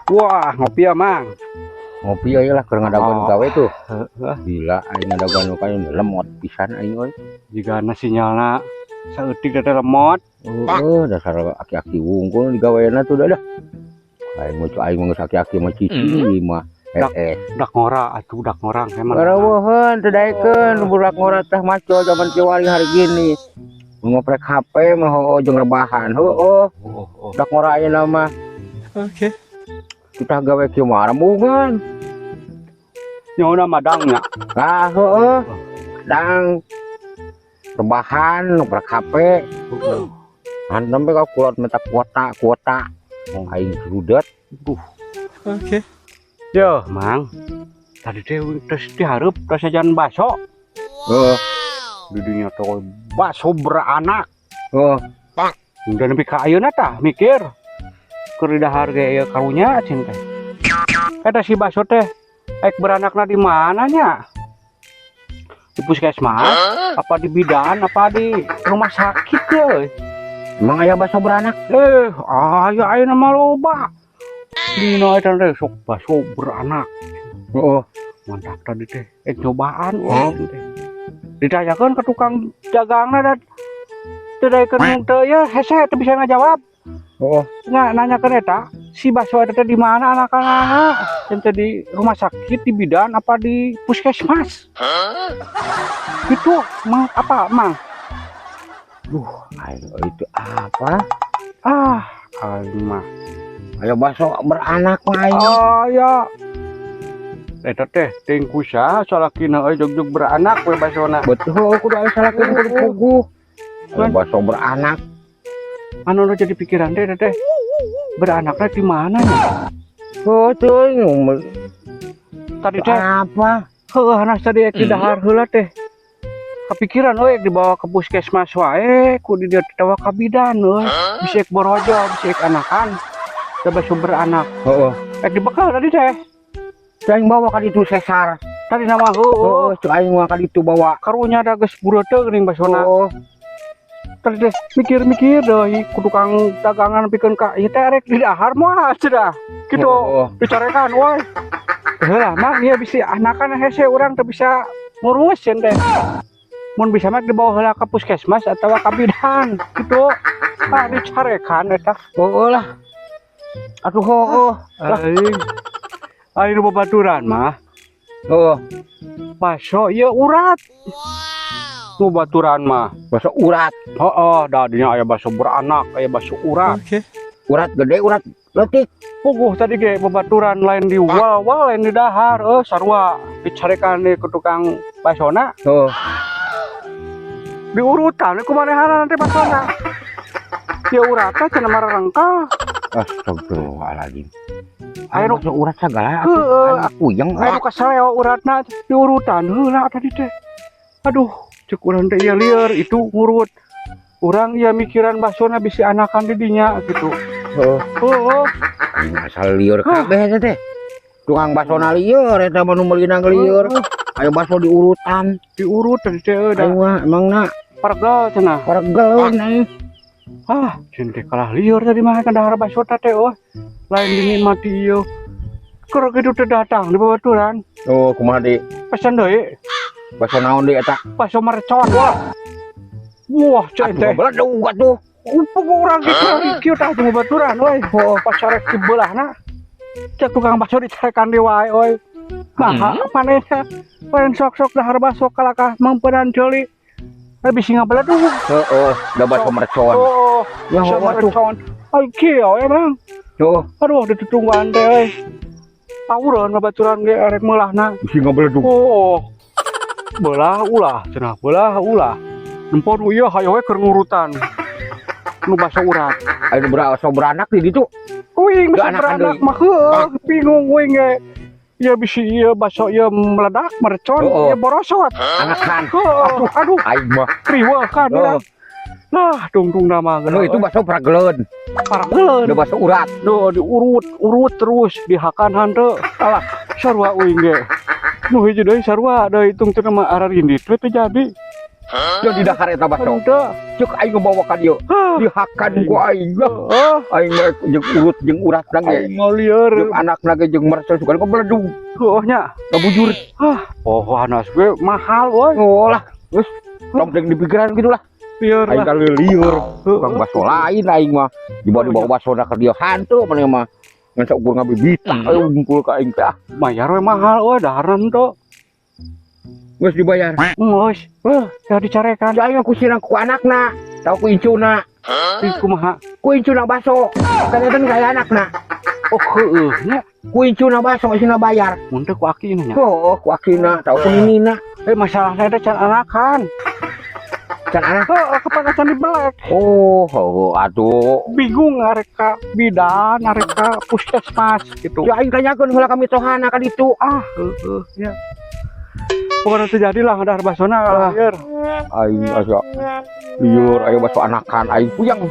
Wah, ngopi ya, Mang. Ngopi aja lah, keur ngadagoan Oh. gawe tuh. Heeh. Gila, aing ngadagoan nu kayu lemot pisan aing euy. Jika sinyalna saeutik teh lemot. Heeh, dasar aki-aki wungkul digawena tuh dah. Aing mah aing mah geus aki-aki mah cicing mah. Eh, Budak ngora atuh, budak ngorang emang. Karawahan teu daekeun budak ngora teh maco zaman kiwari hari gini. Ngoprek HP mah heueuh jeung rebahan. Heueuh, Oh. budak ngora ayeuna mah. Oke. Kita gawe kieu mah rembungan. Nyauna madangnya. Ah, heueuh. Dang rebahan ngoprek HP. Hantem ka kulot minta kuota kuota. Wong aing rudet. Oke. Yo, Mang. Tadi teh terus dihareup terus jajan baso. Heeh, Didinya teh baso beranak. heeh. Udah nepi ka ayeuna tah mikir. Keur didahar ge ieu karunya cin teh. Eta si baso teh ek beranakna di mana nya? Di puskesmas, apa di bidan, apa di rumah sakit ya? Emang aya baso beranak? Eh, aya ayeuna mah loba. Dina eta teh sok baso beranak. Heeh. Mantap tadi teh. Eh, cobaan wah teh. Ditanyakeun ke tukang dagangna dan teu daekeun teu ya hese teu bisa ngajawab. Heeh. Nggak nanyakeun eta si baso eta teh di mana anak-anak? Ente di rumah sakit, di bidan, apa di puskesmas? Itu mang apa, Mang? Duh, aing itu apa? Ah, aing mah. Aya baso beranak mah aing. Ah ya. Eta teh ting kusaha salakina euy jog-jog beranak we basona. Betul, kudu aya salakina kudu puguh. Aya baso beranak. Anu nu jadi pikiran teh teh beranaknya di mana nya? Oh, teuing Tadi teh apa? Heueuh, hanas tadi ek didahar heula teh. Kepikiran euy dibawa ke puskesmas wae, ku di dieu dibawa ka bidan euy. Bisa ek borojo, bisa ek anakan. Coba sumber anak. Heeh. Ek dibekal tadi teh. Aing bawa ka ditu sesar. Tadi nama heueuh. Heeh, cek aing mah ka ditu bawa. Karunya da geus bureuteuh geuning basona. Heeh. Tadi teh mikir-mikir deui ku tukang dagangan pikeun ka ieu teh rek didahar moal cenah. Gitu. Heeh. Dicarekan woy. Heula mah ieu bisi anakan hese urang teu bisa ngurus cenah teh. Mun bisa mah dibawa heula ka puskesmas atawa ka bidan gitu. Ah, dicarekan eta. Heeh lah. Atuh heueuh. Lah aing. Aing nu babaturan mah Heeh. baso ieu urat. Nu baturan mah. Baso urat. Heeh, da dinya aya baso beranak, aya baso urat. Urat gede, urat leutik. Puguh tadi ge babaturan lain di wal-wal lain di dahar, eh sarua dicarekan di ke tukang basona Heeh. diurutan ku manehana nanti basona. Ya uratna cenah mararengkal. Astagfirullahaladzim. Aya nu Baso urat sagala atuh. Heeh. Aing puyeng. Aya nu kasaleo uratna diurutan heula tadi teh. Aduh, cek urang teh ieu lieur itu ngurut. Urang ieu mikiran basona bisi anakan di dinya gitu. Heeh. Heeh. Aing asal lieur kabeh eta teh. Tukang basona lieur eta mah nu meulina lieur. Aya baso diurutan. Diurut tadi teh da Aing mah emangna pargel cenah. paregel aing. Ah, cen teh kalah lieur tadi mah kan dahar baso teh oh. Lain dinikmati ieu. Keur kitu teh datang di babaturan. Oh, kumaha deui? Pesan deui. Baso naon deui eta? Baso mercon. Wah. Wah, cen Atuh teh. beledug atuh. Upuk urang kitu kieu tah jeung babaturan euy. Oh, Pasarek di beulahna. Cek tukang bakso dicarekan deui wae euy. Nah, manehna lain sok-sok dahar baso kalakah mempenan ceuli. Eh bisi ngabeledug. Heeh, da baso mercon. Oh, Ya baso atuh. mercon. Ay kieu emang. Tuh, Aduh, ditutungguan teh euy. Tawuran babaturan ge arek meulahna. Bisi ngabeledug. Oh. Belah ulah cenah, belah ulah. Nempo nu ieu hayo we keur ngurutan. Nu baso urat. Ayo baso beranak di ditu. Uing Gak baso anakan beranak deui. Mah heueuh, bingung uing ge. Ya bisi ieu baso ieu meledak mercon, Oh. ieu borosot. Anakan. Heueuh, aduh, Aing mah. Riweuh kan Oh. urang. Nah, tungtung nama Nu itu baso prageleun, parageleun. udah baso urat. Duh, diurut, urut terus dihakan hanteu. Alah, sarua uing ge. Nu hiji deui sarua deui tungtungna mah ararindit we teu jadi. Jadi dahar eta baso. Henteu. Cek aing ngebawa ka dieu. Dihakan ku aing lah. Oh, Aing mah jeung urut jeung urat ge. Aing mau lieur. Jeung anakna ge jeung mercon sugan kebeledug. Oh nya. Ngabujur. Oh, anas gue mahal woi. Oh lah. Geus tong deui dipikiran gitu lah. Lieur Aing lah. kali lieur. Tukang baso lain aing mah. Dibawa dibawa basona ka dieu hantu maneh mah. Ngan saukur ngabibita aya ngumpul ka aing teh. Ah. Bayar we mahal woi, daharan henteu. Geus dibayar. Geus. Heuh, Ya dicarekan. da aing mah ku sirang ku anakna, tau ku incuna. Ih, kumaha? Ku incuna baso. Kan eta kaya anakna. Oh, heueuh nya. Ku incuna baso isina bayar. Mun teu ku aki nya. Oh, ku akina, tau ku ninina. Eh, masalahnya teh can anakan. Can anak. Heeh, kapan acan dibelek. Oh, aduh. Bingung arek ka bidan, arek ka puskesmas gitu. Ya aing tanyakeun heula ka mitohana ka ditu. Ah, heueuh nya. Pokoknya terjadi lah dahar basona Ah. lieur. Aing asa lieur aya baso anakan aing puyeng.